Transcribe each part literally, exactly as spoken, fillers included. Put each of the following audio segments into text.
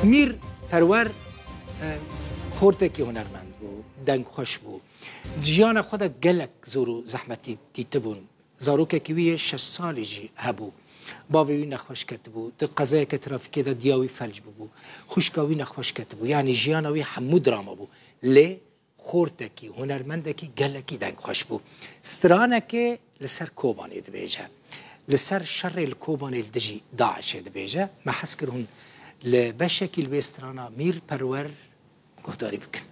Mîr Perwer, e, xortekî hunermend bû, dengxweş bû. Di jiyana xwe de gelek zor û zehmetî dîtibûn. Zarokekî wî yê şeş salî jî hebû. Bavê wî nexweş ketibû. Di qezayeke trafîkê de diya wî felc bûbû. Xwişka wî nexweş ketibû. Yanî jiyana wî hemû drama bû. Lê xortekî, hunermendekî gelekî dengxweş bû. Stranekê li ser Kobanê dibêje. Li ser şerê li Kobanê li dijî DAIŞê dibêje. Me hez kir hûn li beşekî li wê strana Mîr Perwer guhdarî bikin.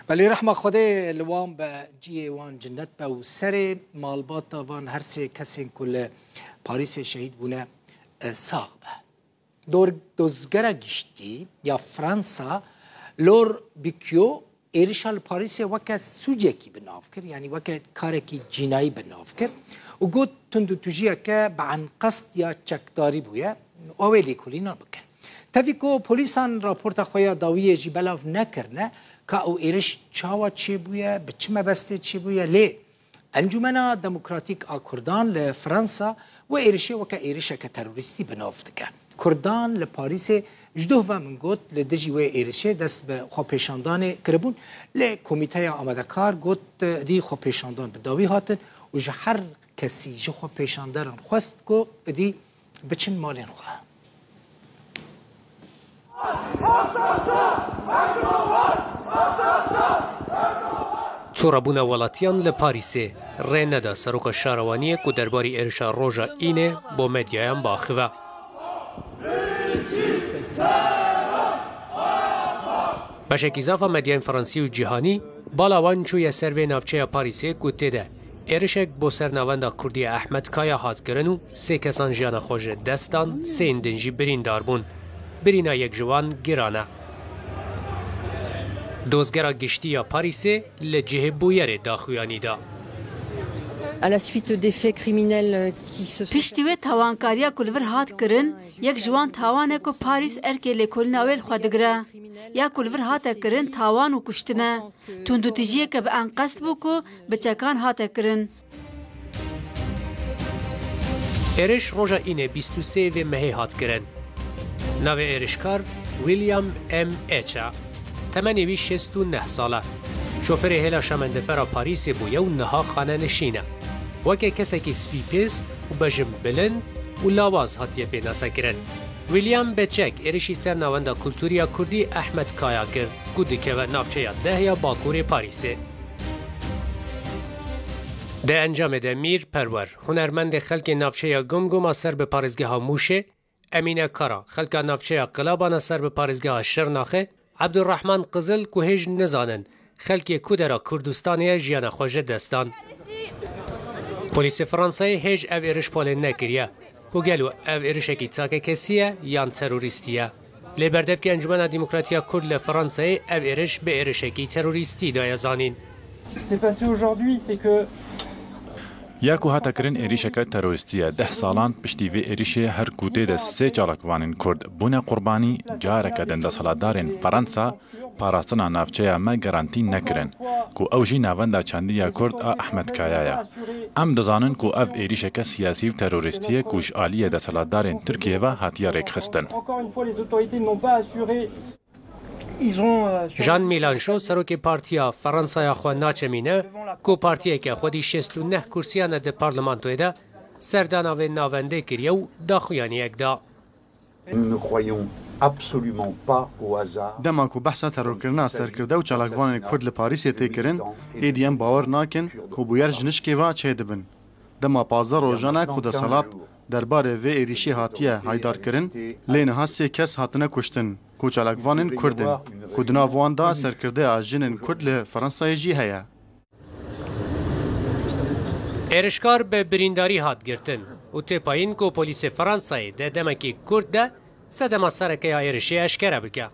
Belê rehma Xwedê li wan be, cihê wan cinnet be û serê malbata van her sê kesên ku li Parîsê şehîd bûne, e, sax be. Dor-, dozgera giştî ya Fransa, Laurent Bicquot, êrişa li Parîsê weke sûcekî bi nav kir, yanî weke karekî cînayî bi nav kir û got, tundûtûjiyeke bi enqest ya çekdarî bûye û ew ê lêkolînan bikin. Tevî ku polîsan raporta xwe ya dawiyê jî belav nekirine, ka ew êriş çawa çêbûye, bi çi mebestê çêbûye, lê Encûmena Demokratîk a Kurdan li Fransa wê êrişê weke êrişeke terorîstî bi nav dike. Kurdan li Parîsê ji doh ve, min got, li dijî wê êrişê dest bi xwepêşandanê kiribûn, lê Komîteya Amadekar got, êdî xwepêşandan bi dawî hatin û ji her kesî ji xwepêşanderan xwest ku êdî biçin malên xwe. Tûrebûna welatiyan li Parîsê rê neda seroka şarewaniyê ku derbarî êrişa roja înê bo medyayan biaxive. Beşekî zaf a medyayên fransî û cîhanî bala wan çûye ser vê navçeya Parîsê ku tê de êrişek bo ser navenda Kurdî ya Ehmed Kaya hat kirin û sê kesan jiyana xwe ji dest dan, sêyên din jî birîndar bûn. Birîna yek ji wan giran e. Dozgera Giştî ya Parîsê li cihê bûyerê daxuyanî da. À la suite des faits criminels qui se sont Piştî wê tawankariya ku li vir hat kirin, yek ji wan tawan e ku Parîs erkê lêkolîna wê li xwe digire. Ya ku li vir hate kirin tawan û kuştin e. Tundûtijiyeke bi enqest bû ku bi çekan hate kirin. Êriş roja înê bîst û sê vê mehê hat kirin. Navê êrişkar William M H e. Temenê wî şêst û neh sal e. Şoferê hêla şemendefera Parîsê bûye û niha xanenişîn e. Weke kesekî spî pêst û bejin bilind û lawaz hatiye pênasekirin. William bi çek êrişî ser navenda kultûrî ya Kurdî Ehmed Kaya kir, ku dikeve navçeya deh ya Bakurê Parîsê. Di encamê de Mîr Perwer, hunermendê xelkê navçeya Gumguma ser bi parêzgeha Mûşê, Emîne Kara, xelka navçeya Qilabana ser bi parêzgeha Şirnaxê, Ebdurrehman Qizil ku hêj nizanin xelkê ku dera Kurdistanê ye jiyana xwe ji dest dan. Polîsê Fransayê hêj ev êriş polê nekiriye ku gelo ev êrişekî takekesî ye yan terorîstî ye. Lê berdevkê Encûmena Demokratî ya Kurd li Fransayê ev êriş bi êrişekî terorîstî daye zanîn. Ce qui s'est passé aujourd'hui, c'est que Ya ku hate kirin êrîşeke terorîstî ye. Deh salan piştî vê êrîşê her ku tê de sê çalakvanên Kurd bûne qurbanî, careke din desthilatdarên Fransa parastina navçeya me garantî nekirin, ku ew jî navenda çandî ya Kurd a Ehmed Kaya ye. Em dizanin ku ev êrîşeke siyasî û terorîstî ye ku ji aliyê desthilatdarên Tirkiyê ve hatiye rêkxistin. Encore une fois, les autorités n'ont pas assuré Jean Mélenchon, serokê Partiya Fransaya xwe naçemîne ku partiyeke xwedî şêst û neh kursiyane di parlamentoyê de serdana vê navendê kiriye û daxuyaniyek da. Nous ne croyons absolument pas au hasard. Dema ku behsa terorkirina serkirde û çalakvanên Kurd li Parîsê tê kirin, êdî em bawer nakin ku bûyer ji nişkê ve çêdibin. Dema pazdeh rojan e ku desthilat derbarê vê êrîşê hatiye haydarkirin, lê niha sê kes hatine kuştin, ku çalakvanên Kurd in, ku di nav wan de serkirdeya jinên Kurd li Fransayê jî heye. Êrişkar bi birîndarî hat girtin û tê payîn ku polîsê Fransayê di demekî kurt de sedema sereke ya êrişê eşkere bike.